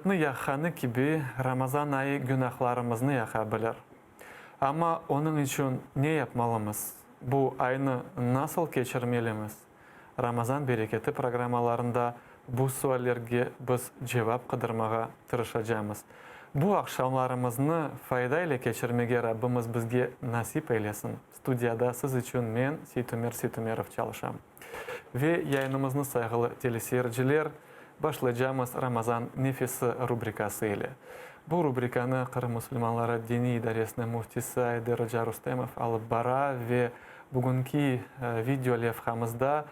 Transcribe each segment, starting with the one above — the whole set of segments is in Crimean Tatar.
Nı yaqqanı kibi, Ramazan ayı günahlarımıznı yaqa bilir. Amma onıñ içün ne yapmalımız? Bu aynı nasıl keçirmelimiz? Ramazan bereketi programmalarında bu suallerge biz cevap qıdırmağa tırışacamız. Bu aqşamlarımıznı fayda ile keçirmege Rabbimiz bizge nasip eylesin. Studiyada siz içün men, Seytumer Seytumerov çalışam. Ve yayınımıznı, sayğılı teleseyirciler, başlaycamız Ramazan nefesi rubrikası ile. Bu rubrikanı Qırım musulmanları diniy idaresiniñ müftisi Ayder oca Rustemov alıp bara ve bugünki video levhamızda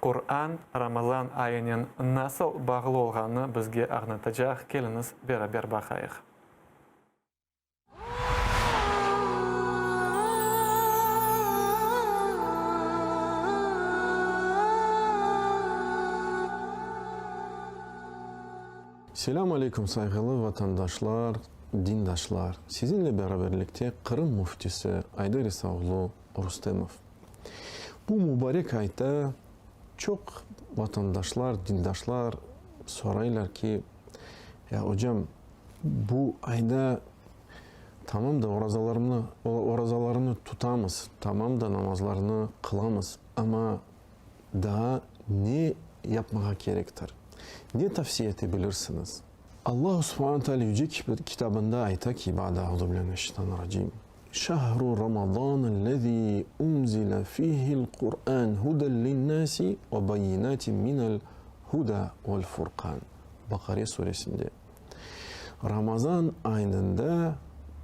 Quran Ramazan ayınen nasıl bağlı olğanını bizge añlatacaq. Keliñiz, beraber baqayıq. Selâm aleyküm, sayğılı vatandaşlar, dindaşlar! Sizinle beraberlikte Qırım müftisi Ayder İsa oğlu Rustemov. Bu mübarek ayda çoq vatandaşlar, dindaşlar soraylar ki, Ya, ocam, bu ayda tamam da orazalarımnı, orazalarını tutamız, tamam da namazlarnı qılamız, amma daa ne yapmağa kerektir? Ne tavsiye ete bilirsiñiz? Allahu subhane teala Yüce Kitabında ayta ki, Ba'de auzu billahi mineşşeytanirracim, Şehru Ramazanellezî unzile fîhil Kur'ân huden linnâsi ve bayyinâtin minel huda vel furqan. Baqare suresinde. Ramazan ayında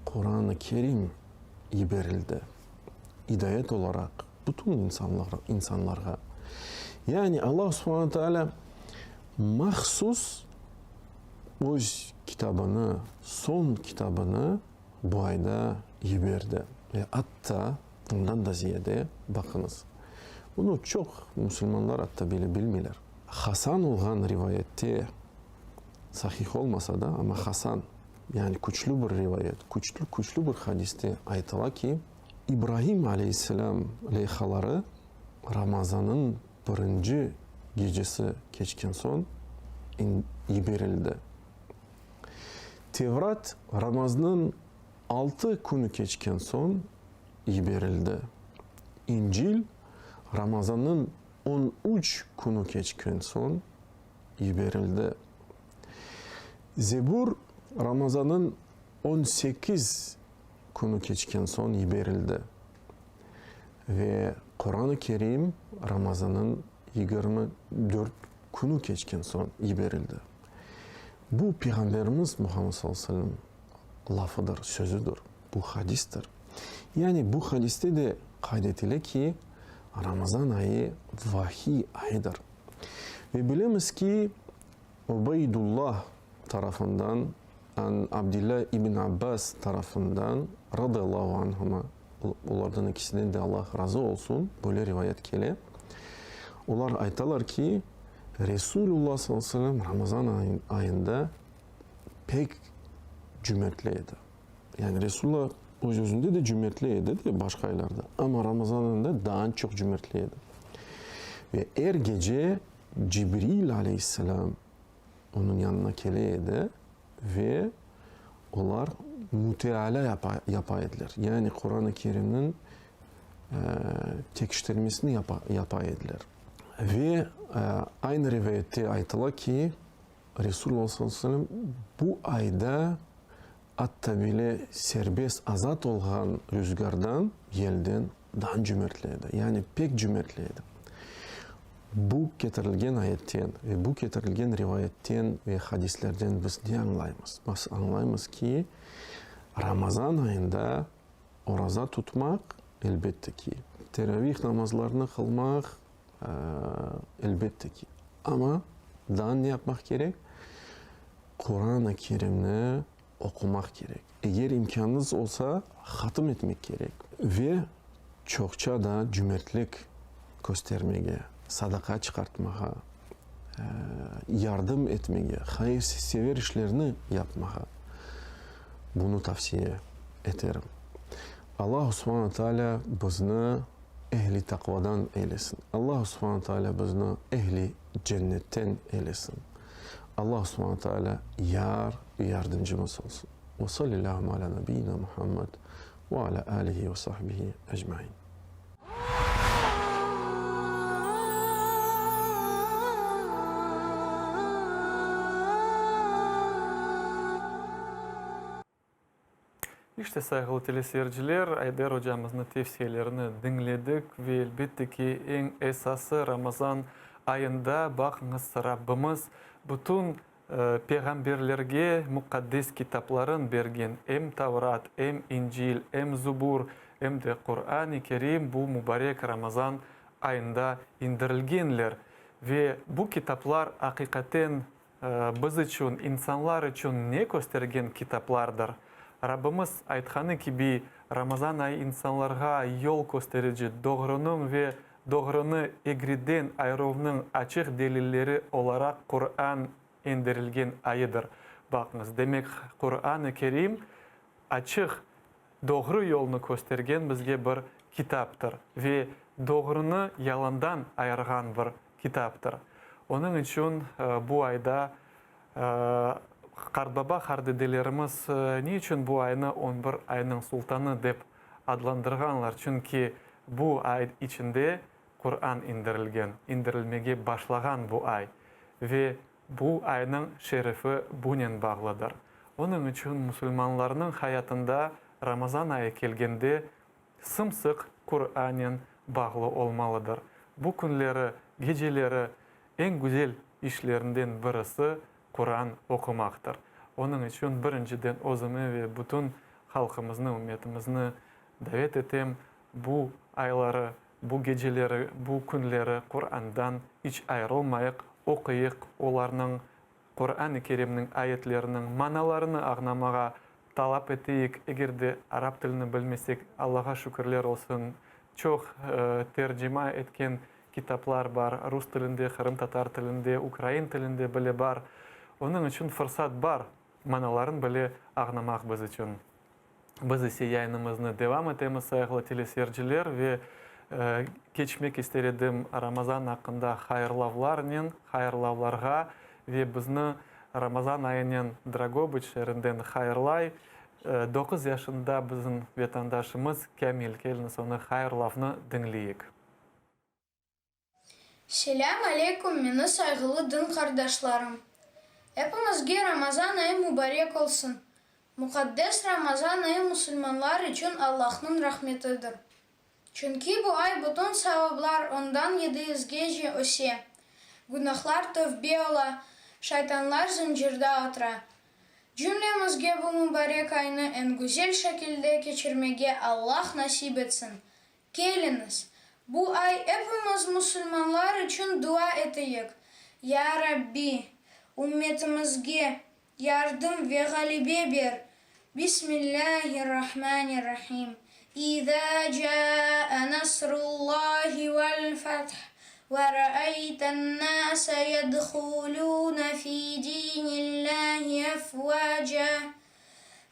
Quran-ı Kerim yiberildi, idayet olaraq bütün insanlarğa. Yani Allah subhane teala mahsus öz kitabını, soñ kitabını bu ayda yiberdi. Ve atta, ondan da ziyade, baqıñız, bunı çoq musulmanlar atta bile bilmeyler. Hasan olğan rivayette, sahih olmasa da, amma hasan, yani küçlü bir rivayet, küçlü, küçlü bir hadiste aytıla ki, İbrahim aleyhisselam leyhaları Ramazanıñ birinci gecesi keçken soñ yiberildi. Tevrat Ramaznıñ altı künü keçken soñ yiberildi. İncil Ramazannıñ 13 künü keçken soñ yiberildi. Zebur Ramazannıñ 18 künü keçken soñ yiberildi. Ve Quran-ı Kerim Ramazannıñ 24 künü keçken soñ yiberildi. Bu Peyğamberimiz Muhammed sallallahu aleyhi ve sellem lafıdır, sözüdir, bu hadistir. Yani bu hadiste de qayd etile ki, Ramazan ayı vahiy ayıdır. Ve bilemiz ki, Ubeydullah tarafından, an Abdillah ibn Abbas tarafından, radıyallahu anhuma, olardan ikisinden de Allah razı olsun, böyle rivayet kele. Olar aytalar ki, Resulullah sallallahu aleyhi ve sellem Ramazan ayında pek cümertli edi. Yani Resulullah öz-özünde de cümertli edi de başqa aylarda, amma Ramazan ayında daa çoq cümertli edi. Ve er gece Cibril aleyhisselam onıñ yanına kele edi ve olar müteala yapa ediler. Yani Quran-ı Kerimniñ tekiştirmesini yapa ediler. Ve aynı rivayette aytıla ki, Resulullah sallallahu aleyhi ve sellem bu ayda atta bile serbest, azat olğan rüzgardan, yelden daa cömertli edi. Yani pek cömertli edi. Bu ketirilgen ayetten ve bu ketirilgen rivayetten ve hadislerden biz ne añlaymız? Biz añlaymız ki, Ramazan ayında oraza tutmaq, elbette ki, teravih namazlarını qılmaq, elbette ki, amma daa ne yapmaq kerek? Quran-ı Kerimni oqumaq kerek. Eger imkânıñız olsa, hatım etmek kerek. Ve çoqça da cümertlik köstermege, sadaqa çıqartmağa, yardım etmege, hayırsever işlerni yapmağa bunı tavsiye eterim. Allahu subhane taalâ bizni ehli taqvadan eylesin. Allahu subhane taalâ bizni ehli cennetten eylesin. Allah subhane teala yar ve yardımcımız olsun. Ve sallillâhümme alâ nebiyyina Muhammed ve alâ âlihi ve sahbihi ecmaîn. İşte, sayğılı teleseyirciler, Ayder ocamıznı tevsiyelerini diñledik ve, elbette ki, eñ esası Ramazan ayında, baqıñız, Rabbimiz bütün peyğamberlerge muqaddes kitapların bergen, em Tavrat, em İncil, em Zubur, em de Quran-ı Kerim bu mubarek Ramazan ayında indirilgenler. Ve bu kitaplar aqiqaten Biz içün, insanlar içün ne köstergen kitaplardır? Rabbimiz aytqanı kibi, Ramazan ayı insanlarğa yol kösterici, doğrunıñ ve doğrunı egriden ayıruvnıñ açıq delilleri olaraq Quran endirilgen ayıdır. Baqıñız, demek, Quran-ı Kerim açıq, doğru yolnı köstergen bizge bir kitaptır ve doğrunı yalandan ayırğan bir kitaptır. Onıñ içün bu ayda qartbaba-qartdedelerimiz ne içün bu aynı on bir aynıñ sultanı dep adlandırğanlar? Çünki bu ay içinde Quran indirilgen, indirilmege başlağan bu ay ve Bu aynıñ şerifi bunen bağlıdır. Onıñ içün musulmanlarnıñ hayatında Ramazan ayı kelgende sım-sıq Qur'anen bağlı olmalıdır. Bu künleri, geceleri eñ güzel işlerinden birisi Quran oqumaqtır. Onıñ içün birinciden özümi ve bütün halqımıznı, ümmetimizni davet etem, bu ayları, Bu geceleri, bu künleri Qurandan iç ayırılmayıq, oquyıq, olarnıñ, Quran-ı Kerimniñ ayetleriniñ manalarını añlamağa talap eteyik, eger de arap tilini bilmesek, Allağa şükürler olsun, çoq tercima etken kitaplar bar, rus tilinde, qırımtatar tilinde, ukrain tilinde bile bar. Onıñ içün fırsat bar, manaların bile añlamaq biz içün. Biz ise yayınımıznı devam etemiz, sayğılı teleseyirciler, ve keçmek ister edim Ramazan aqqında hayırlavlarnen, hayırlavlarğa, ve bizni Ramazan ayınen Dragobıç şeerinden hayırlay doquz yaşında bizim vetandaşımız Kamil. Keliñiz, onı hayırlavnı diñleyik. Selâm aleyküm, meni sayğılı din qardaşlarım! Epimizge Ramazan ayı mubarek olsun! Muqaddes Ramazan ayı musulmanlar içün Allahnıñ rahmetidir. Çünki bu ay bütün savablar ondan yedi yüzgece öse, günahlar tövbe ola, şaytanlar zıncırda otura. Cümlemizge bu mubarek aynı eñ güzel şekilde keçirmege Allah nasip etsin! Keliñiz, bu ay epimiz musulmanlar içün dua eteyik, Ya Rabbi, ümmetimizge yardım ve ğalebe ber! Bismillâhir-Rahmânir-Rahîm. İzâ câe nasrullâhi vel-feth ve ra'eyten-nâse yedhulûne fî dînillâhi efvâcâ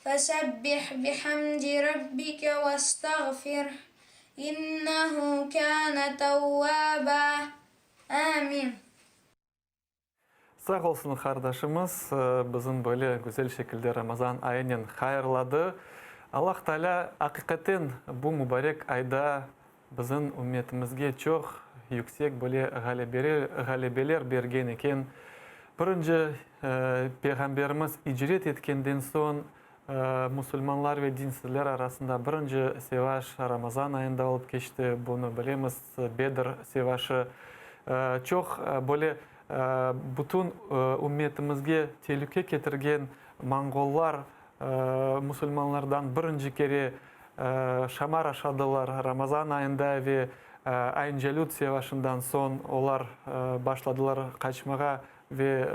Fesebbih bihamdi rabbike vestağfirh, innehu kâne tevvâbâ. Amin. Sağ olsun qardaşımız, bizim böyle güzel şekilde Ramazan ayınen hayırladı. Allah Taalâ aqiqaten bu mubarek ayda bizim ümmetimizge çoq yüksek böyle ğalebeler bergen eken. Birinci Peyğamberimiz icret etkenden soñ musulmanlar ve dinsizler arasında birinci sevaş Ramazan ayında olıp keçti, bunı bilemiz, Bedr sevaşı. Çoq böyle bütün ümmetimizge telüke ketirgen monğollar musulmanlardan birinci kere şamar aşadılar Ramazan ayında ve Ayn-Calüt sevaşından soñ olar başladılar qaçmağa ve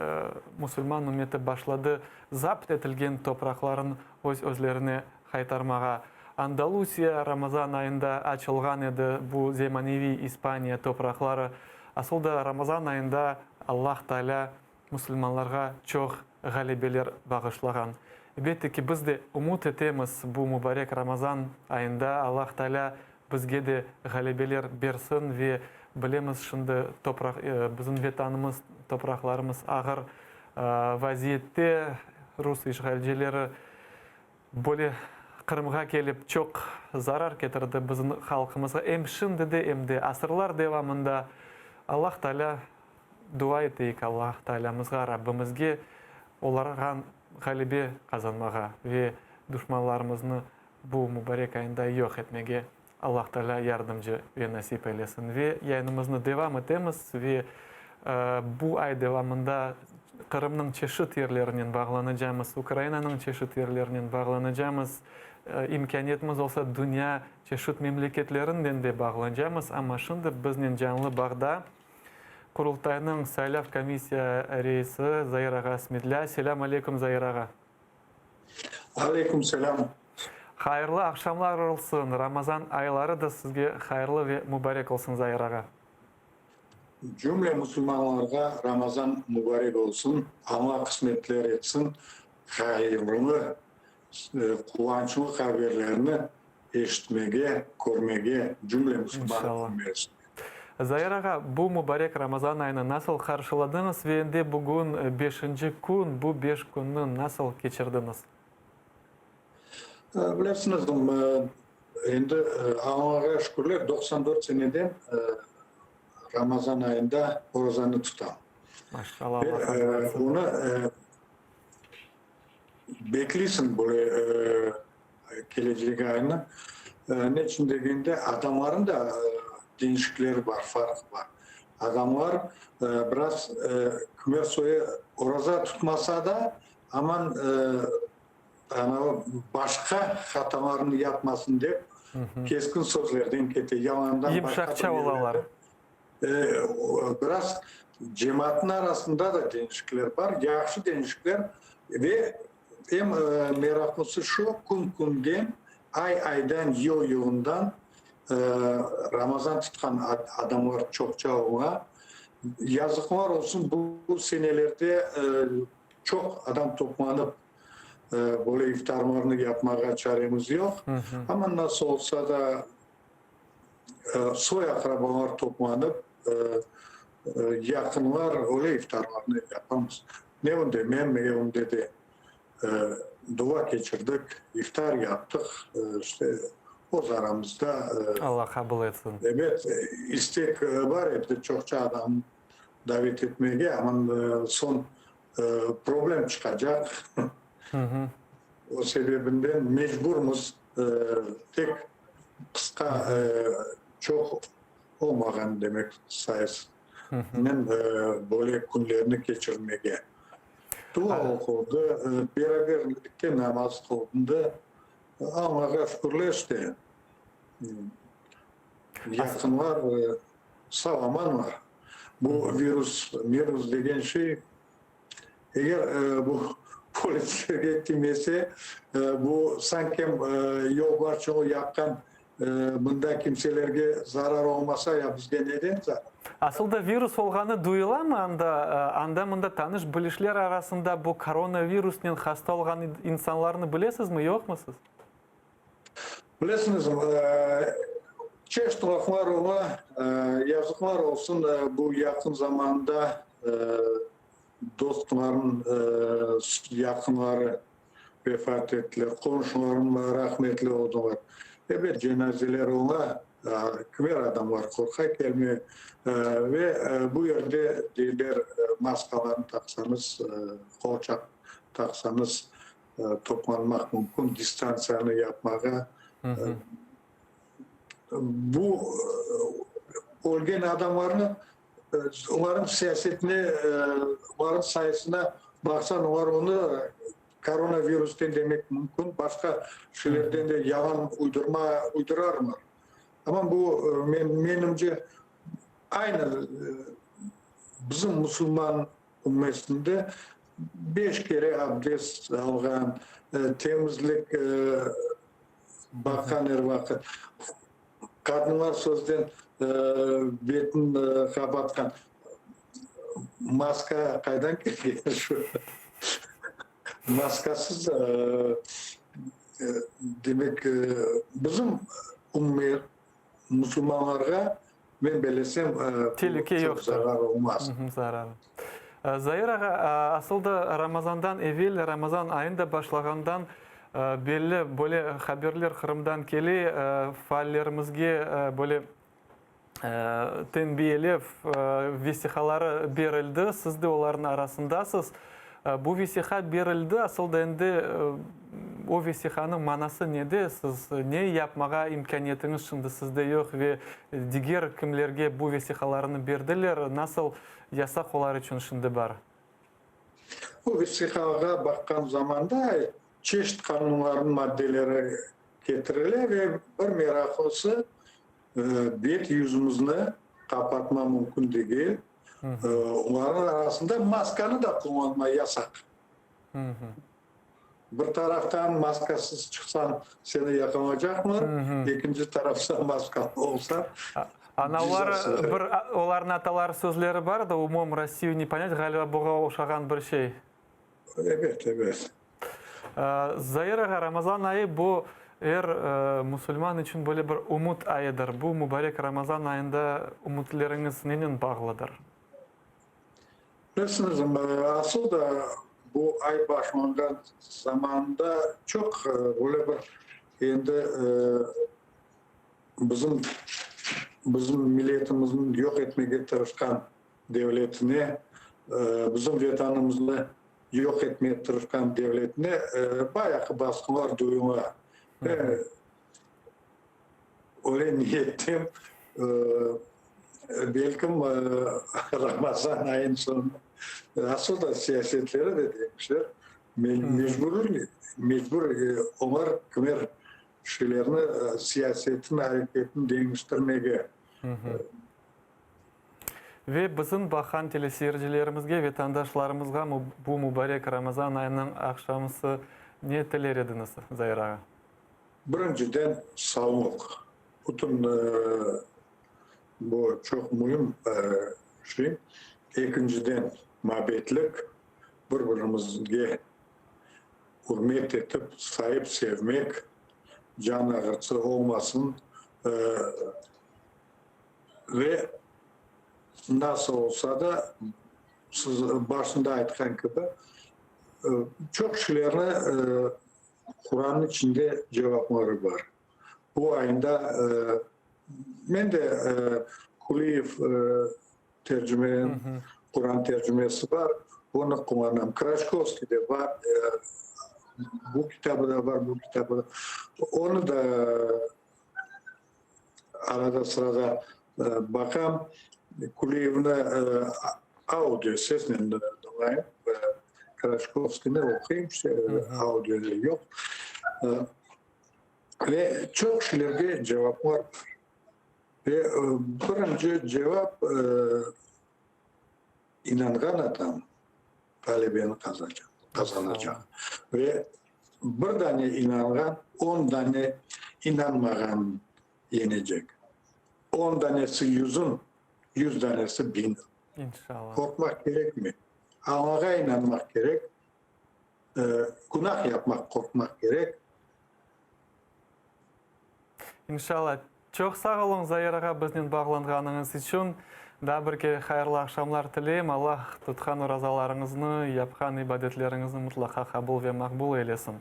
musulman ümmeti başladı zapt etilgen topraqların öz-özlerine qaytarmağa. Andalusiya Ramazan ayında açılğan edi, bu zemaneviy İspaniya topraqları. Asıl da Ramazan ayında Allah Taalâ musulmanlarğa çoq ğalebeler bağışlağan. Elbette ki, biz de ümüt etemiz, bu mubarek Ramazan ayında Allah Taalâ bizge de ğalebeler bersin ve bilemiz, şimdi topraq, bizim Vetanımız, topraqlarımız ağır. Vaziyette rus işğalcileri böyle Qırımğa kelip çoq zarar ketirdi bizim halqımızğa, em şimdi de, em de asırlar devamında. Allah Taalâ, dua eteyik Allah Taalâmızğa, Rabbimizge, olarğa ğalebe qazanmağa ve duşmanlarımıznı bu mubarek ayında yoq etmege Allah Taalâ yardımcı ve nasip eylesin. Ve yayınımıznı devam etemiz ve bu ay devamında Qırımnıñ çeşit yerlerinen bağlanacamız, Ukrainanıñ çeşit yerlerinen bağlanacamız, imkâniyetimiz olsa dünya çeşit memleketlerinden de bağlanacamız. Amma şimdi biznen canlı bağda Qurultaynıñ saylav komissiya reisi Zair ağa Smedlâ. Selâm aleyküm, Zair ağa. Aleyküm selâm. Hayırlı aqşamlar olsun, Ramazan ayları da sizge hayırlı ve mubarek olsun, Zair ağa. Cümle musulmanlarğa Ramazan mubarek olsun, Alla qısmetler etsin, hayırlı, quvançlı haberlerni eşitmege, körmege cümle musulman ümmetine. Zair ağa, bu mubarek Ramazan ayını nasıl qarşıladıñız ve endi bugün beşinci kün, bu beş künni nasıl keçirdiñiz? Bilesiñiz, endi Allağa şükürler, 94 seneden Ramazan ayında orazanı tutam. Maşallah, Allah razı olsun. Onı bekleysiñ böyle kelecek aynı. Ne içün degende, adamların da deñişikleri bar, farqı bar. Adamlar biraz kimer soyu oraza tutmasa da, aman anavı başqa hatalarnı yapmasın dep, keskin sözlerden kete, yalandan başqa bir Yımşaqça olalar. Biraz cemaatnıñ arasında da deñişikler bar, yahşı deñişikler ve eñ meraqlısı şu, kün-künden, ay-aydan, yıl-yılından Ramazan tutqan adamlar çoqça ola. Yazıqlar olsun, bu senelerde çoq adam toplanıp, böyle iftarlarnı yapmağa çaremiz yoq. Amma nasıl olsa da, Soy-aqrabalar toplanıp, yaqınlar öyle iftarlarnı yapamız. Ne önde men, ne evimde de dua keçirdik, iftar yaptıq, işte, öz aramızda. Allah qabul etsin. Ebet, istek bar edi çoqça adam davet etmege, amma soñ problem çıqacaq. O sebebinden mecburmız tek qısqa, çoq olmağan demek sayısınen böyle künlerni keçirmege. Dua oquldı, beraberlikte namaz qılındı. Allağa şükürler işte, yaqınlar sağ-amanlar. Bu virus, mirus degen şey Eger bu polislerge timese, bu sanki yolbaşçılığı yapqan mında kimselerge zarar olmasa, ya bizge neden zarar? Asıl da virus olğanı duyulamı anda? Anda-mında tanış-bilişler arasında bu koronavirusnen hasta olğan insanlarnı bilesizmi, yoqmı siz? Bilesiñizmi, çeşit laflar ola, yazıqlar olsun, bu yaqın zamanda dostlarım, yaqınları vefat ettiler, qonşularım rahmetli oldılar. Ebet, cenazeler ola, kimer adamlar qorqa kelmeye ve bu yerde deyler, maskalarnı taqsañız, qolçaq taqsañız, toplanmaq mümkün, distantsiyanı yapmağa. Bu ölgen adamlarnı, olarnıñ siyasetine, olarnıñ sayısına baqsañ, olar onı koronavirusten demek mümkün, başqa şeylerden de yalan uydurma uydurarlar. Amma bu, menimce, aynı bizim musulman Ümmetinde beş kere abdest alğan, temizlik baqqan er vaqıt, qadınlar sözden betin qapatqan. Maska qaydan kelgen şu? Maskasız, demek, bizim ümmet musulmanlarğa, men belesem, Telüke çoq yoqtır. zarar olmaz. Zararı. Zair ağa, asıl da Ramazandan evel, Ramazan ayın da başlağandan belli böyle haberler Qırımdan kele, faallerimizge böyle tenbiyelev vesiqaları berildi, siz de olarnıñ arasındasız. Bu vesiqa berildi, asıl da endi o vesiqanıñ manası nede, siz ne yapmağa imkâniyetiñiz şimdi sizde yoq ve diger kimlerge bu vesiqalarnı berdiler, nasıl yasaq olar içün şimdi bar? Bu vesiqağa baqqan zamanda çeşit qanunlarnıñ maddeleri ketirile ve bir meraqlısı, Bet yüzümizni qapatma mümkün degil. Olarnıñ arasında maskanı da qullanma yasaq. Bir taraftan maskasız çıqsañ seni yaqalacaqlar, ekinci taraftan maskalı olsañ Analar, bir olarnıñ atalar sözleri bar da, umom Rossiyu ne ponять, ğaliba buğa oşağan bir şey. Ebet, ebet. Zair ağa, Ramazan ayı bu er musulman içün böyle bir ümüt ayıdır. Bu mübarek Ramazan ayında ümütleriñiz nenen bağlıdır? Bilesiñizmi, asıl da bu ay başlanğan zamanında çoq böyle bir endi bizim bizim milletimizni yoq etmege tırışqan devletine, bizim Vetanımıznı yoq etmege tırışqan devletine bayağı basqılar duyula. Öyle niyettem, belkim, Ramazan ayınıñ soñunda, asıl da siyasetleri de deñişir, mecbur, mecbur olar kimer şeylerni, siyasetini, areketini deñiştirmege. Ve bizim baqan teleseyircilerimizge, vetandaşlarımızğa bu mübarek Ramazan ayınıñ aqşamısı ne tiler ediñiz, Zair ağa? Birinciden, sağlıq. Bütün bu çoq müim şey. Ekinciden, mabetlik, bir-birimizge ürmet etip, sayıp sevmek, can ağırtısı olmasın. Ve nasıl olsa da, siz başında aytqan kibi, çoq şeylerni Qurannıñ içinde cevapları bar. Bu ayında men de Kuliyev tercime, Quran tercimesi bar, onı qullanam. Kraşkovskiy de bar, bu kitabı da bar, bu kitabı da. Onı da Arada-sırada baqam, Kuliyevni audio, sesnen diñleyim, Kraşkovskiyni oquyım, audio yoq. Ve çoq şeylerge cevaplar bar. Ve birinci cevap, inanğan adam ğalebeni qazanacaq. Ve bir dane inanğan, on dane inanmağan yenecek. On danesi yüzün, yüz danesi biñ. İnşallah. Qorqmaq kerekmey. Allağa inanmaq kerek. Günah yapmaq qorqmaq kerek. İnşallah. Çoq sağ oluñ, Zair ağa, biznen bağlanğanıñız içün. Daa bir kere hayırlı aqşamlar tileyim. Allah tutqan orazalarıñıznı, yapqan ibadetleriñizni mıtlaqa qabul ve maqbul eylesin.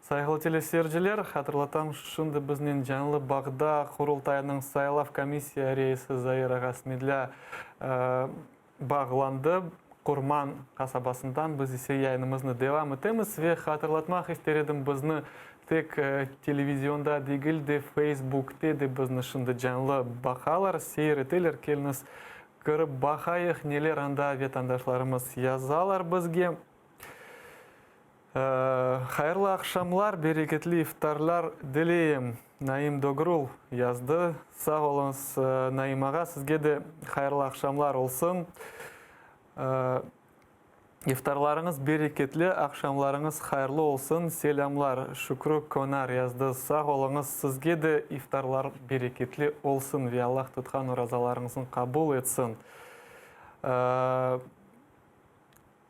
Sayğılı teleseyirciler, hatırlatam, şimdi biznen canlı bağda Qurultaynıñ saylav komissiya reisi Zair ağa Smedlâ bağlandı. Qurman qasabasından biz ise yayınımıznı devam etemiz ve hatırlatmaq ister edim, bizni tek televizionda degil de, Feysbukte de bizni şimdi canlı baqalar, seyir eteler. Keliñiz, kirip baqayıq, neler anda vetandaşlarımız yazalar bizge. Hayırlı aqşamlar, bereketli iftarlar dileyim, Naim Dogrul yazdı. Sağ oluñız, Naim ağa, sizge de hayırlı aqşamlar olsun. İftarlarıñız bereketli, aqşamlarıñız hayırlı olsun. Selâmlar, Şükrü Konar yazdı. Sağ oluñız, sizge de iftarlar bereketli olsun ve Allah tutqan orazalarıñıznı qabul etsin.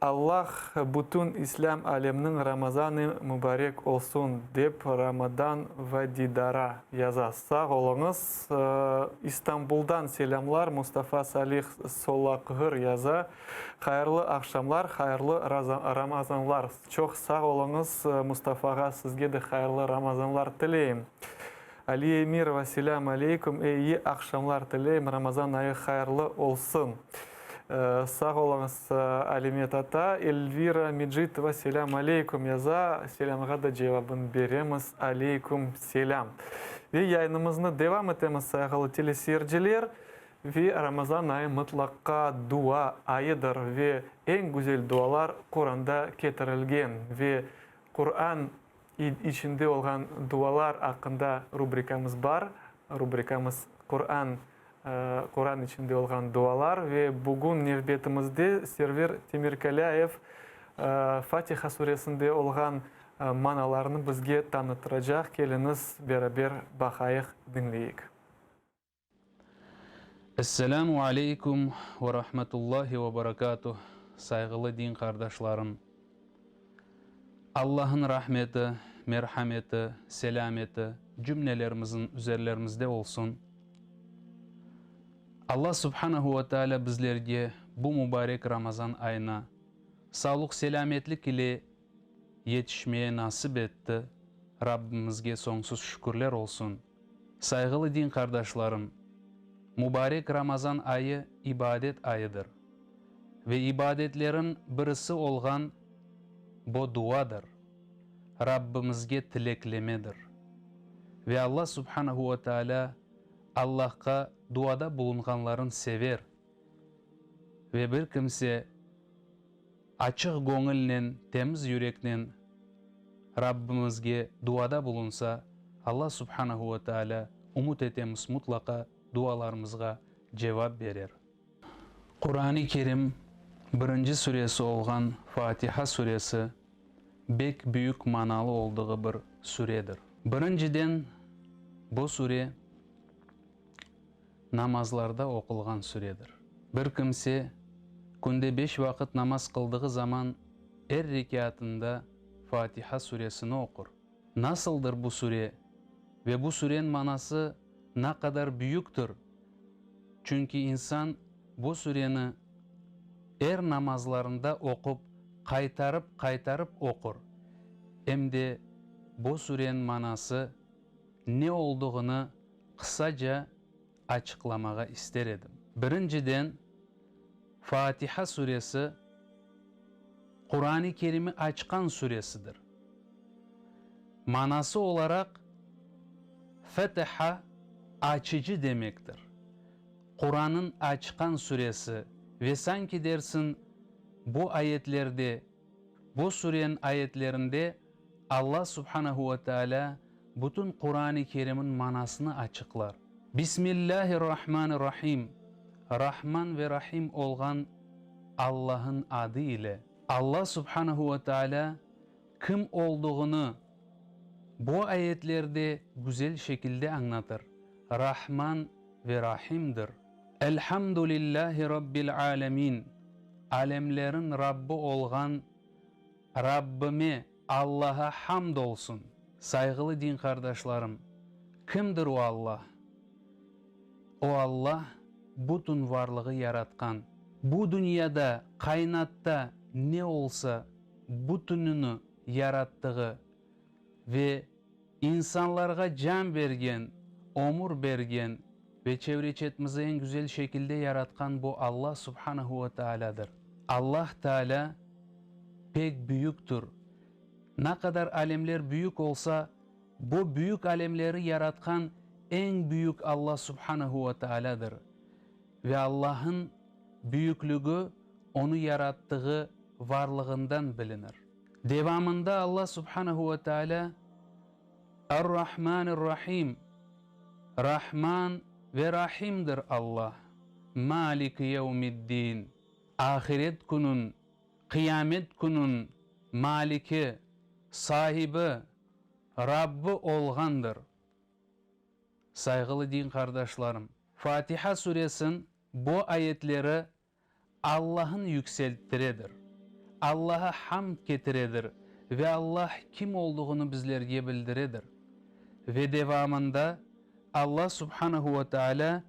Allah bütün İslâm alemniñ Ramazanı mubarek olsun, dep Ramadan Vadidara yaza. Sağ oluñız. İstanbuldan selâmlar, Mustafa Salih Solaqğır yaza. Hayırlı aqşamlar, hayırlı Ramazanlar. Çoq sağ oluñız, Mustafa ağa, sizge de hayırlı Ramazanlar tileyim. Aliye Emirova, Selâm aleyküm, eyi aqşamlar tileyim, Ramazan ayı hayırlı olsun. Sağ oluñız, Alime tata. Elvira Mecitova, Selâm aleyküm yaza, selâmğa da cevabın beremiz, aleyküm selâm. Ve yayınımıznı devam etemiz, sayğılı teleseyirciler. Ve Ramazan ayı mıtlaqqa dua ayıdır ve eñ güzel dualar Quranda ketirilgen ve Quran içinde olğan dualar aqqında rubrikamız bar. Rubrikamız Quran, Quran içinde olğan dualar ve bugün nevbetimizde Server Temirkalâyev Fatiha suresinde olğan manalarnı bizge tanıttıracaq. Keliñiz, beraber baqayıq, diñleyik. Esselamu aleykum ve rahmetullahi ve berekatuh, sayğılı din qardaşlarım! Allah'ın rahmeti, merhameti, selâmeti cümlelerimizin üzerlerimizde olsun. Allah subhanehu ve tealâ bizlerge bu mübarek Ramazan ayına sağlıq-selâmetlik ile yetişmeye nasip etti, Rabbimizge soñsuz şükürler olsun. Sayğılı din qardaşlarım, mubarek Ramazan ayı ibadet ayıdır ve ibadetlerin birisi olğan bo duadır, Rabbimizge tileklemedir. Ve Alla subhanehu ve teala Allahqa duada bulunğanların sever ve bir kimse açıq göñülnen, temiz yüreknen Rabbimizge duada bulunsa, Alla subhanehu ve teala, ümüt etemiz, mutlaqa dualarımızğa cevap berer. Quran-ı Kerim birinci suresi olğan Fatiha suresi bek büyük manalı olduğı bir suredir. Birinciden, bu sure namazlarda oqulğan suredir. Bir kimse künde beş vaqıt namaz qıldığı zaman er rekâtında Fatiha suresini oqur. Nasıldır bu sure ve bu suren manası na qadar büyüktir? Çünki insan bu sureni er namazlarında oqup qaytarıp-qaytarıp oqur, em de bu suren manası ne olduğını qısaca açıqlamağa ister edim. Birinciden, Fatiha suresi Quran-ı Kerimi açqan suresidir. Manası olaraq Feteha açıcı demektir. Quranıñ açqan suresi ve sanki dersin bu ayetlerde, bu sureniñ ayetlerinde Alla subhanehu ve tealâ bütün Quran-ı Kerimniñ manasını açıqlar. Bismillâhir-Rahmanir-Rahim, Rahman ve Rahim olğan Allah'ın adı ile. Alla subhanehu ve tealâ kim olduğını bu ayetlerde güzel şekilde añlatır, Rahman ve Rahimdir. Elhamdülillâhi Rabbil âlemin, alemlerin Rabbi olğan Rabbime, Allaha hamd olsun! Sayğılı din qardaşlarım, kimdir o Allah? O Allah, bütün varlığı yaratqan, bu dünyada, kainatta ne olsa, bütünini yarattığı ve insanlarğa can bergen, ömür bergen ve çevre-çetimizi eñ güzel şekilde yaratqan bu Alla subhanehu ve taalâdır. Allah Taalâ pek büyüktir. Na qadar alemler büyük olsa, bu büyük alemleri yaratqan eñ büyük Alla subhanehu ve taalâdır. Ve Allah'ın büyüklügi Onı yarattığı varlığından bilinir. Devamında Alla subhanehu ve taalâ Er-Rahmanir-Rahim, Rahman ve Rahimdir Alla, Maliki yevmiddin, Ahiret künün, Qıyamet künün Maliki, Sahibi, Rabbi olğandır. Sayğılı din qardaşlarım, Fatiha suresin bu ayetleri Allah'ın yükselttiredir. Allaha hamd ketiredir ve Allah kim olduğını bizlerge bildiredir. Ve devamında Allah subhanehu ve teala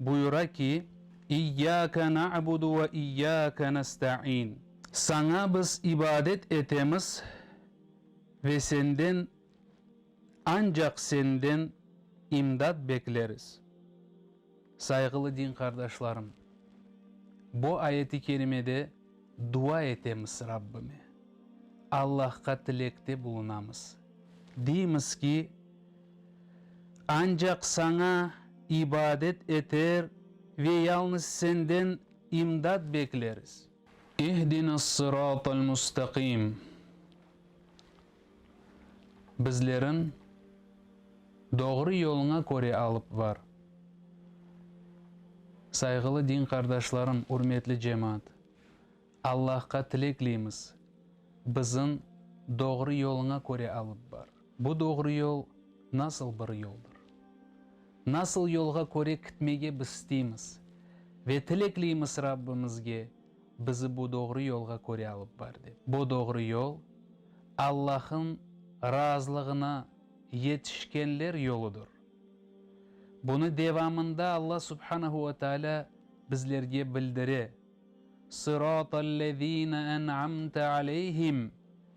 buyura ki, İyyâke na'budu ve iyyâke nesta'in, Saña biz ibadet etemiz ve Senden, ancaq Senden imdat bekleriz. Sayğılı din qardaşlarım, bu ayet-i kerimede dua etemiz Rabbime, Allahqa tilekte bulunamız. Deymiz ki, ancaq Saña ibadet eter ve yalnız Senden imdat bekleriz. İhdina-s-sıratal mustaqim, Bizlerin doğru yoluña köre alıp var. Sayğılı din qardaşlarım, ürmetli cemaat, Allahqa tilekleymiz, bizim doğru yoluña köre alıp bar. Bu doğru yol nasıl bir yoldır? Nasıl yolğa köre kitmege biz isteymiz ve tilekleymiz Rabbimizge, bizi bu doğru yolğa köre alıp bar dep. Bu doğru yol, Allah'ın razılığına yetişkenler yoludır. Bunı devamında Allah subhanehu ve teala bizlerge bildire, Sıratallezine en'amte aleyhim,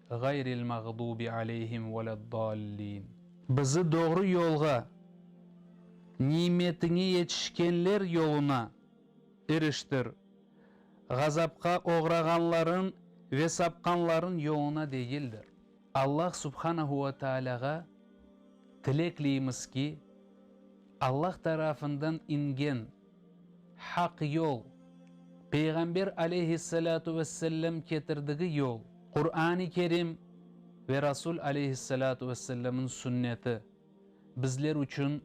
gayril mağdubi aleyhim veleddallin. Bizi doğru yolğa, nimetiñe yetişkenler yoluna iriştir, ğazapqa oğrağanların ve sapqanların yoluna degildir. Allah subhanehu ve tealâğa tilekleymiz ki, Allah tarafından ingen haq yol, Peyğamber aleyhissalâtu vessellâm ketirdigi yol, Qur'an-ı Kerim ve Rasul aleyhissalâtu vesselâmın sünneti bizler içün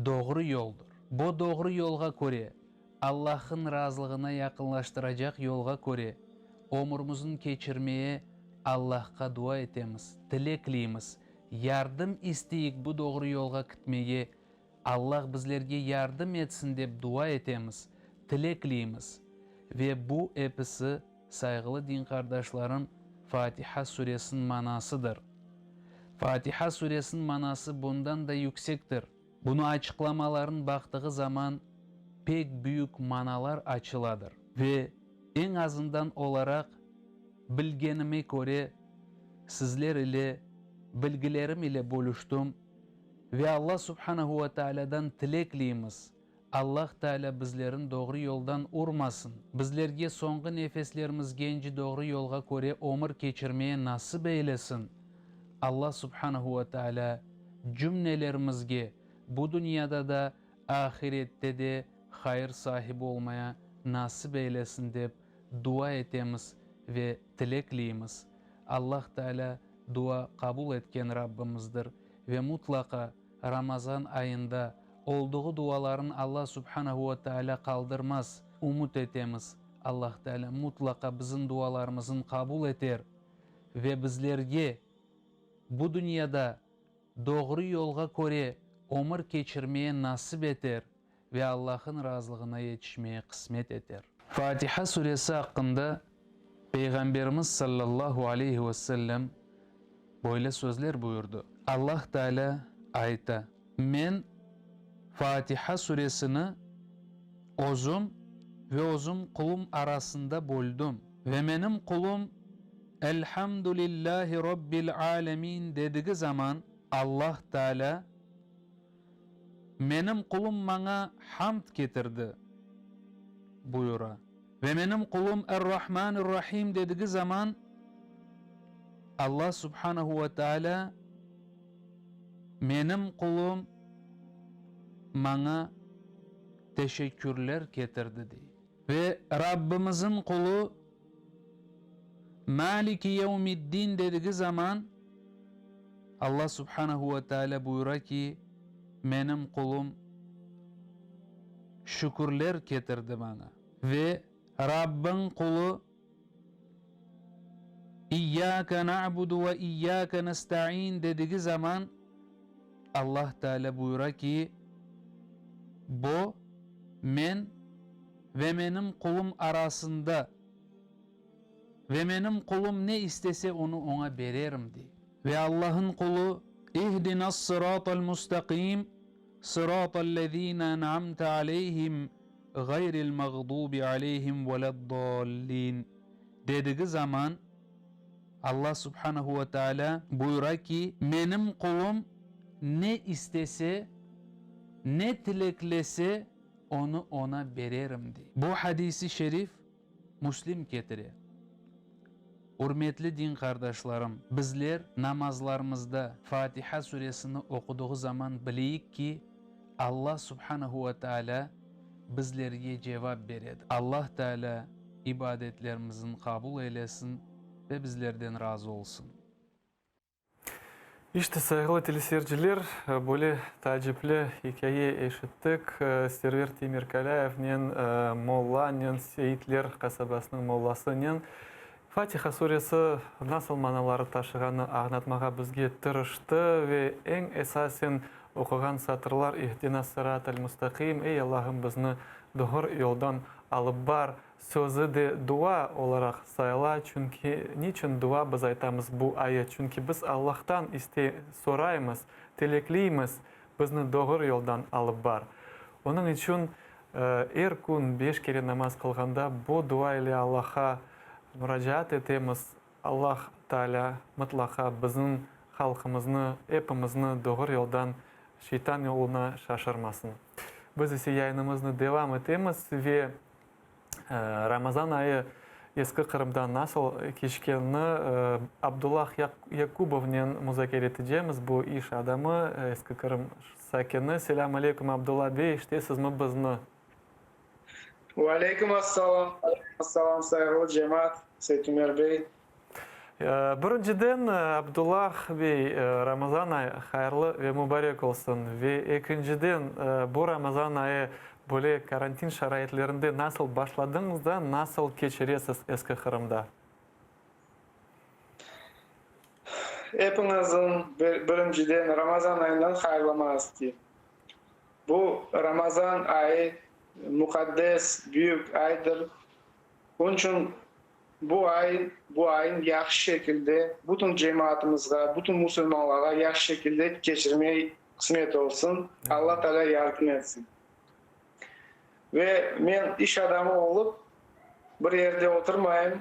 doğru yoldur. Bu doğru yolğa köre, Allah'ın razılığına yaqınlaştıracaq yolğa köre ömürimizni keçirmeye Allahqa dua etemiz, tilekleymiz, yardım isteyik bu doğru yolğa kitmege, Allah bizlerge yardım etsin dep dua etemiz, tilekleymiz. Ve bu episi, sayğılı din qardaşlarım, Fatiha suresiniñ manasıdır. Fatiha suresiniñ manası bundan da yüksektir. Bunı açıqlamaların baqtığı zaman pek büyük manalar açıladır. Ve eñ azından olaraq bilgenime köre sizler ile bilgilerim ile bölüştüm ve Alla subhanehu ve taalâdan tilekliymiz, Allah Taalâ bizlerin doğru yoldan urmasın, bizlerge soñğı nefeslerimizgence doğru yolğa köre ömür keçirmeye nasip eylesin. Alla subhanehu ve taalâ cümnelerimizge bu dünyada da, ahirette de hayır sahibi olmaya nasip eylesin dep dua etemiz ve tilekliymiz. Allah Taalâ dua qabul etken Rabbimizdir ve mutlaqa Ramazan ayında olduğı duaların Alla subhanehu ve teala qaldırmaz, ümüt etemiz, Allah Teala mutlaqa bizim dualarımızın qabul eter ve bizlerge bu dünyada doğru yolğa köre ömür keçirmeye nasip eter ve Allah'ın razılığına yetişmeye qısmet eter. Fatiha suresi aqqında Peyğamberimiz sallallahu aleyhi ve sellem böyle sözler buyurdı, Allah Teala ayta, Men Fatiha suresini Özüm ve Özüm qulum arasında böldüm ve menim qulum Elhamdülillahi Rabbil alemin dedigi zaman Allah Teala Menim qulum maña hamd ketirdi, buyura. Ve menim qulum Er-Rahmanir-Rahim dedigi zaman, Alla subhanehu ve teala, Menim qulum maña teşekkürler ketirdi, dey. Ve Rabbimizin qulu Maliki yevmiddin dedigi zaman, Alla subhanehu ve teala buyura ki, Menim qulum şükürler ketirdi maña. Ve Rabbiñ qulu İyyâke na'budu ve iyyâke nesta'in dedigi zaman, Allah Teala buyura ki, Bu, Men ve Menim qulum arasında. Ve menim qulum ne istese onı oña bererim, dey. Ve Allah'ın qulu, İhdinas-sıratal-mustaqim, sıratal-lezine en'amte aleyhim, gayril-mağdubi aleyhim veled-dallin, dedigi zaman, Allah subhanehu ve teala buyura ki, Menim qulum ne istese, ne tileklese, onı oña bererim, dey. Bu hadisi şerif Müslim ketire. Ürmetli din qardaşlarım, bizler namazlarımızda Fatiha suresini oqudığı zaman bileyik ki, Alla subhanehu ve teala bizlerge cevap beredi. Allah Teala ibadetlerimizin qabul eylesin ve bizlerden razı olsun. İşte, sayğılı teleseyirciler, böyle taacipli ikâye eşittik. Server Temirkalâyevnen, mollanen, Seyitler qasabasınıñ mollasınen Fatiha suresi nasıl manaları taşığanı añlatmağa bizge tırıştı ve eñ esasen oquğan satırlar İhdinas-sıratal-mustaqim, Ey Allahım, bizni doğru yoldan alıp bar, Sözü de dua olaraq sayıla, çünki niçün dua biz aytamız bu ayet, çünki biz Allahtan iste soraymız, tilekliymiz, bizni doğru yoldan alıp bar. Onıñ içün er kün beş kere namaz qılğanda bu dua ile Allahqa muracaat etemiz, Allah Taalâ mıtlaqa bizim halqımıznı, epimizni doğru yoldan, şeytan yoluna şaşırmasın. Biz ise yayınımıznı devam etemiz ve Ramazan ayı Eski Qırımda nasıl keçkenini Abdullah Yakubovnen muzakere etecemiz, bu iş adamı, Eski Qırım sakini. Selâm aleyküm, Abdullah bey, eşitesizmi bizni? Ve aleyküm assalam, aleyküm assalam, sayğılı cemaat, Seytumer bey. Birinciden, Abdullah bey, Ramazan ayı hayırlı ve mubarek olsun. Ve ekinciden, bu Ramazan ayı böyle karantin şaraitlerinde nasıl başladıñız da, nasıl keçiresiz Eski Qırımda? Epiñizin birinciden Ramazan ayından hayırlamağa isteyim. Bu Ramazan ayı muqaddes, büyük aydır. Onıñ içün Bu ay, bu ayın yahşı şekilde bütün cemaatımızğa, bütün musulmanlarğa yahşı şekilde keçirmey qısmet olsun, Alla Taalâ yardım etsin. Ve men iş adamı olıp, bir yerde oturmayım,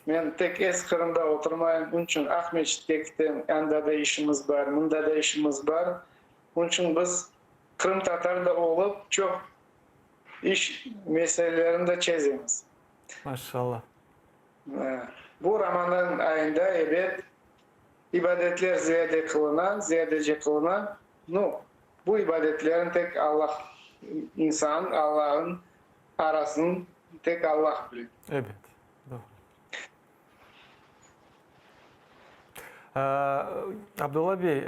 men tek Eski Qırımda oturmayım, onıñ içün Aqmeçitke kitem, anda da işimiz bar, mında da işimiz bar. Onıñ içün biz qırımtatar da olıp, çoq iş meselelerini de çezemiz. Maşallah. Bu Ramazan ayında, ebet, ibadetler ziyade qılına, ziyadece qılına. Nu, bu ibadetlerni tek Allah, insan, Allah'ın arasın tek Allah bile. Ebet, doğru. Abdulla bey,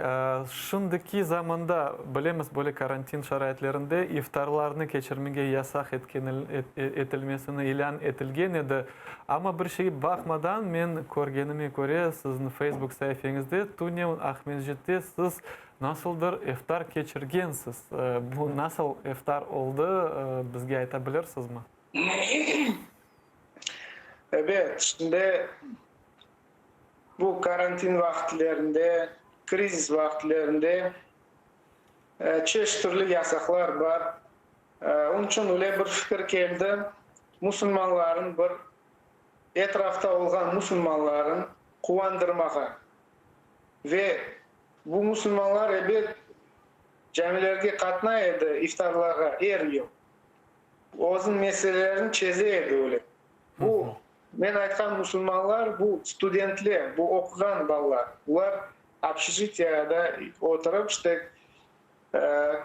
şimdiki zamanda, bilemiz, böyle karantin şaraitlerinde iftarlarnı keçirmege yasaq etilmesini ilân etilgen edi. Amma bir şey baqmadan, men körgenime köre, siziñ Facebook saifeñizde tünevin Aqmescitte siz nasıldır iftar keçirgensiz. Bu nasıl iftar oldı, bizge ayta bilirsizmi? Ebet, şimdi bu karantin vaqıtlerinde, krizis vaqıtlerinde çeşit türlü yasaqlar bar. Onıñ içün öyle bir fikir keldi, musulmanların bir etrafta olğan musulmanların quvandırmağa. Ve bu musulmanlar, ebet, camilerge qatnay edi iftarlarğa er yıl. Özüniñ meselelerini çeze edi öyle. Bu, men aytqan musulmanlar, bu studentler, bu oquğan balalar. Bular общejitiyada oturıp, işte,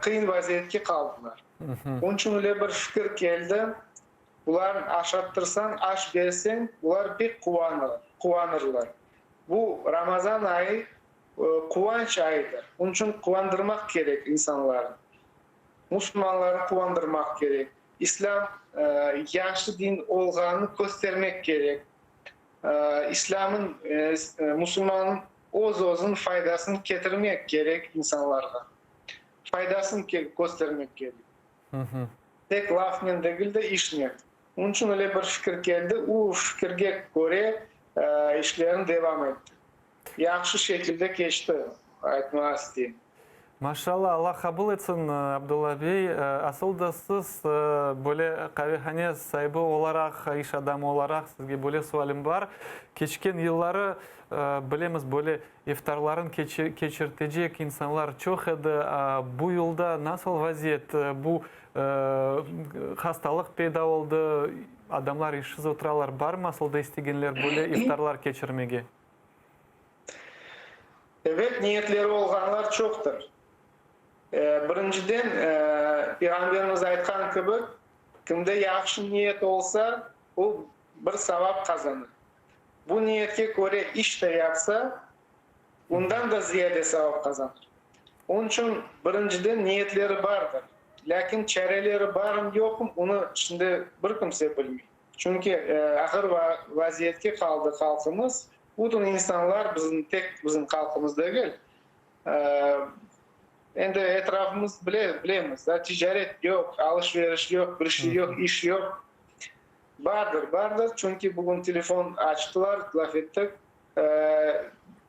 qıyın vaziyetke qaldılar. Onıñ içün öyle bir fikir keldi, bularnı aşattırsañ, aş berseñ, bular pek quvanırlar. Bu Ramazan ayı quvanç ayıdır. Onıñ içün quvandırmaq kerek insanlarnı. Musulmanlarnı quvandırmaq kerek. İslâm yahşı din olğanını köstermek kerek. İslâmın, musulmannıñ öz-özüniñ faydasını ketirmek kerek insanlarğa. Faydasını köstermek kerek. Tek lafnen degil de, işnen. Onıñ içün öyle bir fikir keldi. O fikirge köre. İşlerini devam etti. Yahşı şekilde keçti, aytmağa isteyim. Maşallah, Allah qabul etsin, Abdulla bey. Asıl da siz böyle qavehane saibi olaraq, iş adamı olaraq sizge böyle sualim bar. Keçken yılları, bilemiz, böyle iftarların keçirtecek insanlar çoq edi. Bu yılda nasıl vaziyet? Bu hastalıq peyda oldı, adamlar işsiz oturalar. Barmı asıl da istegenler böyle iftarlar keçirmege? Ebet, niyetleri olğanlar çoqtır. Birinciden, Peyğamberimiz aytqan kibi, kimde yahşı niyet olsa, o, bir savap qazanır. Bu niyetke köre iş de yapsa, ondan da ziyade savap qazanır. Onıñ içün, birinciden, niyetleri bardır. Lâkin çareleri barmı-yoqmı, onı şimdi bir kimse bilmey. Çünki ağır vaziyetke qaldı halqımız. Bütün insanlar, bizim tek bizim halqımız degil, endi etrafımız bile, bilemiz, da, ticaret yoq, alış-veriş yoq, bir şey yoq, iş yoq. Bardır, bardır, çünki bugün telefon açtılar, laf ettik.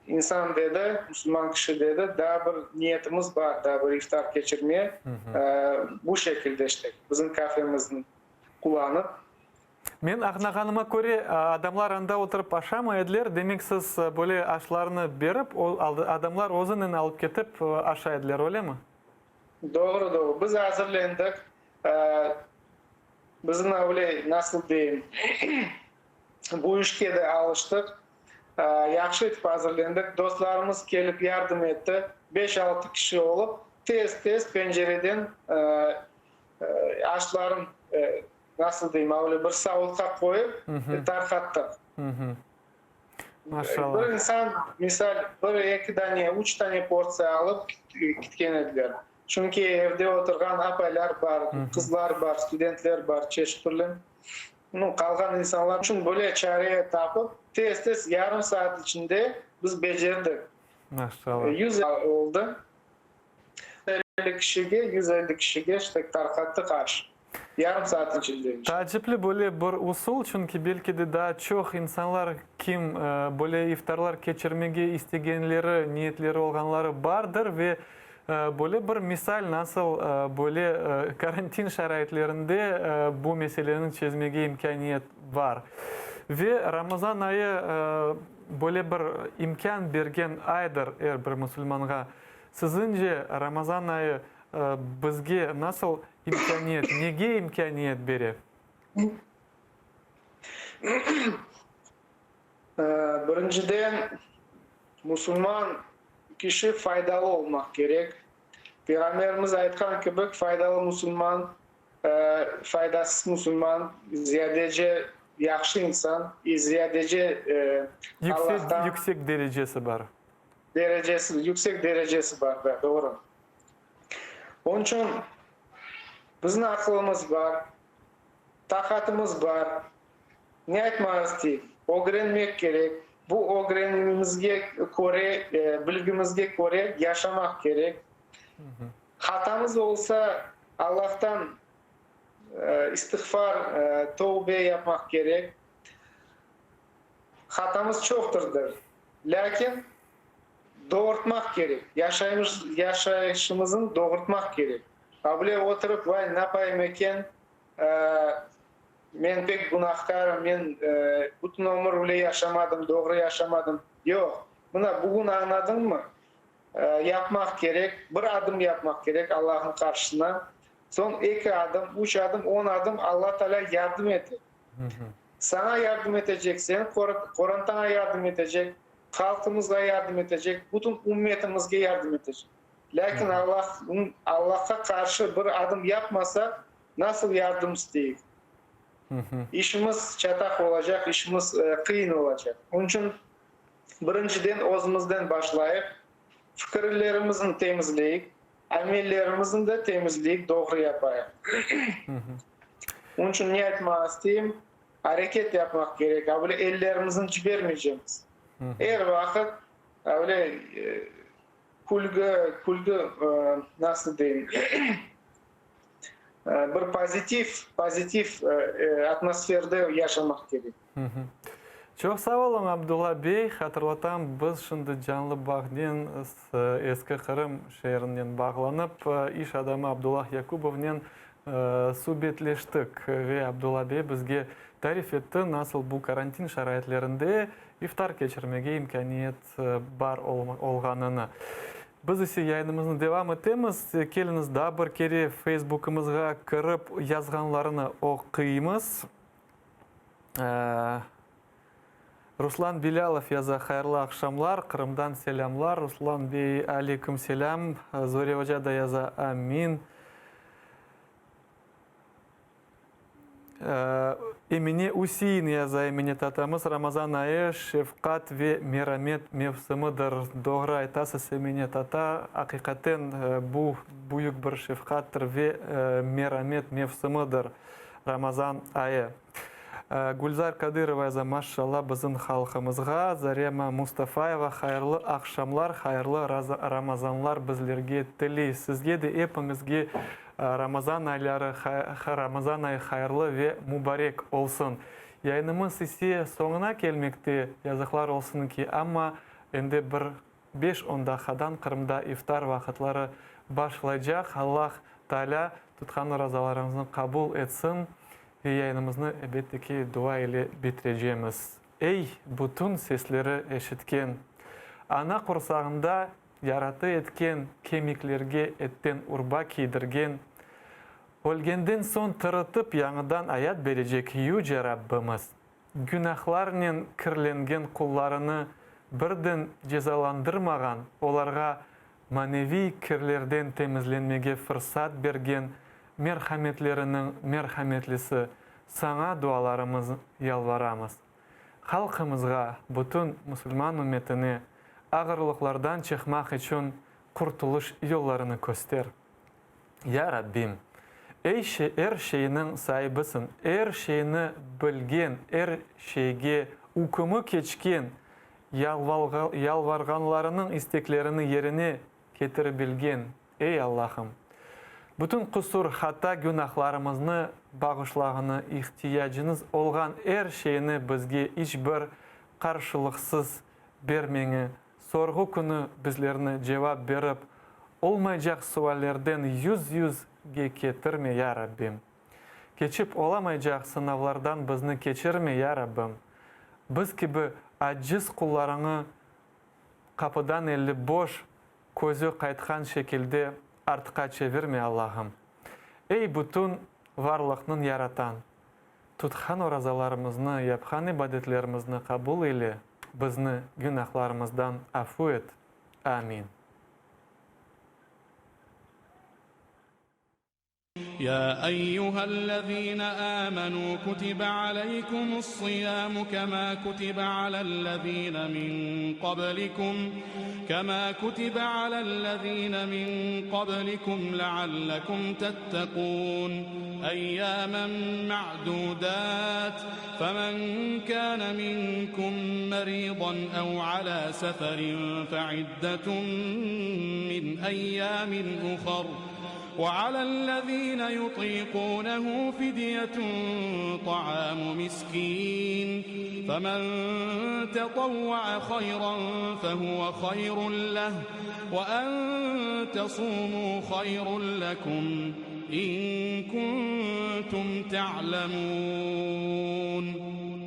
İnsan dedi, musulman kişi dedi, daa bir niyetimiz bar, daa bir iftar keçirmeye, bu şekilde işte, bizim kafemizni qullanıp. Men añlağanıma köre, adamlar anda oturıp aşamay ediler, demek siz böyle aşlarnı berip, adamlar özünen alıp ketip aşay ediler, öylemi? Doğru, doğru. Biz azırlendik. Bizim öyle, nasıl deyim, bu işke de alıştıq. Yahşı etip azırlendik. Dostlarımız kelip yardım etti. Beş-altı kişi olıp, tez-tez pencereden aşların, nasıl deyim, öyle bir savutqa qoyıp, tarqattıq. Maşallah. Bir insan, misal, bir, eki dane, üç dane portsiya alıp ketken ediler. Çünki evde oturğan apaylar bar, qızlar bar, studentler bar, çeşit türlü. Nu, qalğan insanlar içün böyle çare tapıp, tez-tez yarım saat içinde biz becerdik. Maşallah. 100 oldı. 50 kişige, 150 kişige işte tarqattıq aş. Yarım saat içinde. Taacipli böyle bir usul, çünki belki de daa çoq insanlar, kim böyle iftarlar keçirmege istegenleri, niyetleri olğanları bardır ve böyle bir misal, nasıl böyle karantin şaraitlerinde bu meseleni çezmege imkâniyet bar. Ve Ramazan ayı böyle bir imkân bergen aydır er bir musulmanğa. Siziñce, Ramazan ayı bizge nasıl imkâniyet, nege imkâniyet bere? Birinciden, musulman kişi faydalı olmaq kerek. Peyğamberimiz aytqan kibi, faydalı musulman, faydasız musulman, ziyadece yahşı insan, ziyadece Allahtan. Yüksek derecesi bar. Derecesi, yüksek derecesi bar, da, doğru. Onıñ içün bizim aqılımız bar, taqatımız bar. Ne aytmağa isteyim? Ögrenmek kerek. Bu ögrenimizge köre, bilgimizge köre yaşamaq kerek. Hatamız olsa, Allahtan istiğfar, tövbe yapmaq kerek. Hatamız çoqtırdır, lâkin doğurtmaq kerek, yaşayışımıznı doğurtmaq kerek. A bile oturıp, vay, napayım eken, men pek günahkârım, men bütün ömür öyle yaşamadım, doğru yaşamadım. Yoq, mına bugün añladıñmı, yapmaq kerek, bir adım yapmaq kerek Allahnıñ qarşısına, soñ eki adım, üç adım, on adım Alla Taalâ yardım ete. Saña yardım etecek, seniñ qorantaña yardım etecek, halqımızğa yardım etecek, bütün ümmetimizge yardım etecek. Lâkin Allahqa qarşı bir adım yapmasaq, nasıl yardım isteyik? İşimiz çataq olacaq, işimiz qıyın olacaq. Onıñ içün birinciden özümizden başlayıq, fikirlerimizni temizleyik, Amellerimizni de temizleyik, doğru yapayıq. Onıñ içün ne aytmağa isteyim, areket yapmaq kerek, a böyle ellerimizni cibermeycemiz. Er vaqıt a böyle külgü, külgü, nasıl deyim, bir pozitiv, pozitiv atmosferde yaşamaq kerek. Çoq sağ oluñ, Abdulla bey. Hatırlatam, biz şimdi canlı bağnen Eski Qırım şeerinen bağlanıp, iş adamı Abdullah Yakubovnen subetleştik ve Abdulla bey bizge tarif etti, nasıl bu karantin şaraitlerinde iftar keçirmege imkâniyet bar olğanını. Biz ise yayınımıznı devam etemiz. Keliñiz, daa bir kere Facebookımızğa kirip, yazğanlarını oquymız. Ruslan Bilâlov yaza, Hayırlı aqşamlar, Qırımdan selâmlar. Ruslan bey, aleyküm selâm. Zore oca da yaza, Amin. Emine Üsein yaza, Emine tatamız, Ramazan ayı şefqat ve meramet mevsimidir. Doğru aytasız, Emine tata, aqiqaten bu büyük bir şefqattır ve meramet mevsimidir, Ramazan ayı. Gülzar Kadırova yaza, Maşşalla bizim halqımızğa. Zarema Mustafayeva, hayırlı aqşamlar, hayırlı Ramazanlar bizlerge tiley. Sizge de, epiñizge Ramazan ayları, Ramazan ayı hayırlı ve mubarek olsun. Yayınımız ise soñuna kelmekte, yazıqlar olsun ki, amma endi bir beş-on daqqadan Qırımda iftar vaqıtları başlaycaq. Allah Taalâ tutqan orazalarıñıznı qabul etsin ve yayınımıznı, elbette ki, dua ile bitirecemiz. Ey, bütün sesleri eşitken, ana qursağında Yaratı etken, kemiklerge etten urba kiydirgen, ölgenden soñ tırıtıp yañıdan ayat berecek Yüce Rabbimiz, günahlarnen kirlengen qullarını birden cezalandırmağan, olarğa maneviy kirlerden temizlenmege fırsat bergen merhametleriniñ merhametlisi, Saña dualarımız yalvaramız. Halqımızğa, bütün musulman ümmetine ağırlıqlardan çıqmaq içün qurtulış yollarını köster. Ya Rabbim! Ey, er şeyniñ saibisiñ, er şeyni bilgen, er şeyge ükümi keçken, yalvarğanlarınıñ isteklerini yerine ketirebilgen Ey, Allahım! Bütün qusur, hata, günahlarımıznı bağışlağını, ihtiyacınız olğan er şeyni bizge iç bir qarşılıqsız bermeñi, sorğu künü bizlerni cevap berip olmaycaq suallerden yüz-yüzge ketirme, ya Rabbim! Keçip olamaycaq sınavlardan bizni keçirme, ya Rabbim! Biz kibi aciz qullarıñı qapıdan elli boş, közü qaytqan şekilde artqa çevirme, Allahım! Ey, bütün varlıqnıñ Yaratan! Tutqan orazalarımıznı, yapqan ibadetlerimizni qabul eyle, bizni günahlarımızdan afu et. Amin. Ya eyyühellezine âmenû kutibe aleykumus-siyâmu kemâ kutibe alellezîne min qablikum kemâ kutibe alellezîne min qablikum leallekum tettekûn eyyâmen me'dûdât femen kâne minkum merîdan ev alâ seferin fe'iddetun min eyyâmin uhar. Ve alellezîne yutîkûnehu fidyetun ta'âmu miskîn, femen tetavva'a hayran fehuve hayrun leh, ve en tesûmû hayrun lekum in kuntum te'lemûn.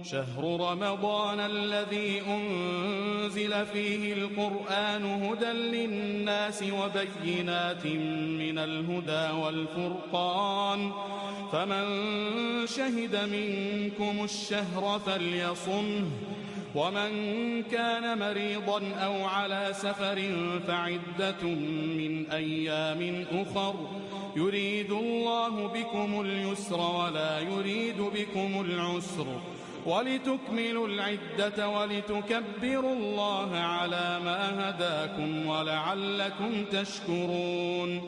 Şehru Ramazânellezî unzile fîhil Kur'ânu huden linnâsi ve beyinâtin minel hudâ vel furqân, femen şehide minkumuş-şehre felyasumh, ve men kâne merîdan ev alâ seferin feiddetun min eyyâmin uhar, yuridullahu bikumul yusra ve lâ yuridu bikumul usr. Ve litukmilul iddete ve litukebbirullaha alâ mâ hedâkum ve leallekum teşkurûn.